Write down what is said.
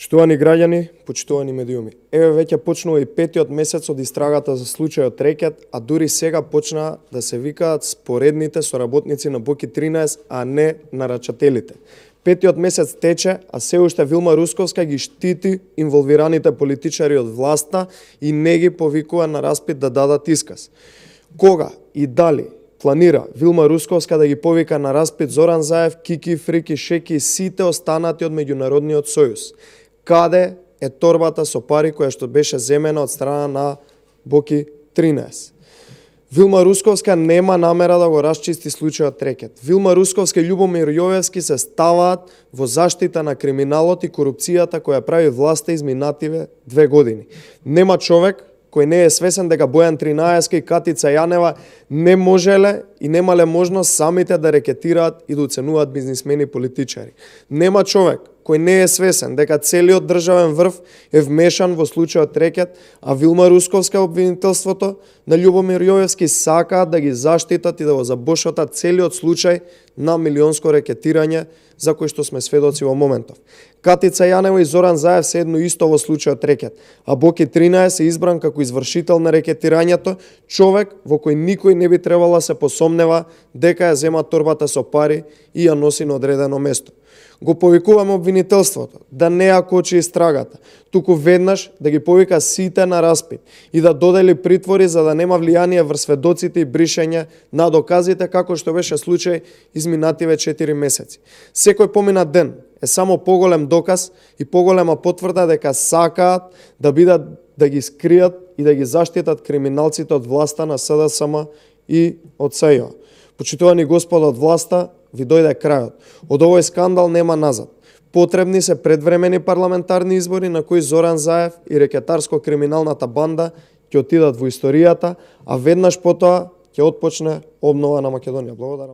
Почитувани граѓани, почитувани медиуми. Еве веќе почнува и петиот месец од истрагата за случајот Рекет, а дури сега почнаа да се викаат споредните соработници на Боки 13, а не нарачателите. Петиот месец тече, а се уште Вилма Русковска ги штити инволвираните политичари од власта и не ги повикува на распит да дадат исказ. Кога и дали планира Вилма Русковска да ги повика на распит Зоран Заев, Кики, Фрики, Шеки и сите останати од меѓународниот сојуз? Каде е торбата со пари која што беше земена од страна на Боки 13? Вилма Русковска нема намера да го расчисти случајот Рекет. Вилма Русковска и Љубомир Јовевски се ставаат во заштита на криминалот и корупцијата која прави власта изминативе 2 години. Нема човек кој не е свесен дека Бојан Тринаевски и Катица Јанева не можеле и немале можност самите да рекетираат и да уценуваат бизнисмени и политичари. Нема човек кој не е свесен дека целиот државен врв е вмешан во случајот Рекет, а Вилма Русковска и обвинителството на Љубомир Јовевски сакаат да ги заштитат и да го забошатат целиот случај на милионско рекетирање за кој што сме сведоци во моментов. Катица Јанева и Зоран Заев се едно исто во случајот Рекет, а Боки 13 е избран како извршител на рекетирањето, човек во кој никој не би требало да се посомнева дека ја зема торбата со пари и ја носи на одредено место. Го повикуваме обвинителството да не ја кочи истрагата, туку веднаш да ги повика сите на распит и да додели притвори за да нема влијание врз сведоците и бришење на доказите како што беше случај изминативе 4 месеци. Секој поминат ден е само поголем доказ и поголема потврда дека сакаат да бидат да ги скријат и да ги заштитат криминалците од власта на СДСМ и од СЈО. Почитувани господа од власта, ви дојде крајот. Од овој скандал нема назад. Потребни се предвремени парламентарни избори на кои Зоран Заев и рекетарско-криминалната банда ќе отидат во историјата, а веднаш потоа ќе отпочне обнова на Македонија. Благодарам.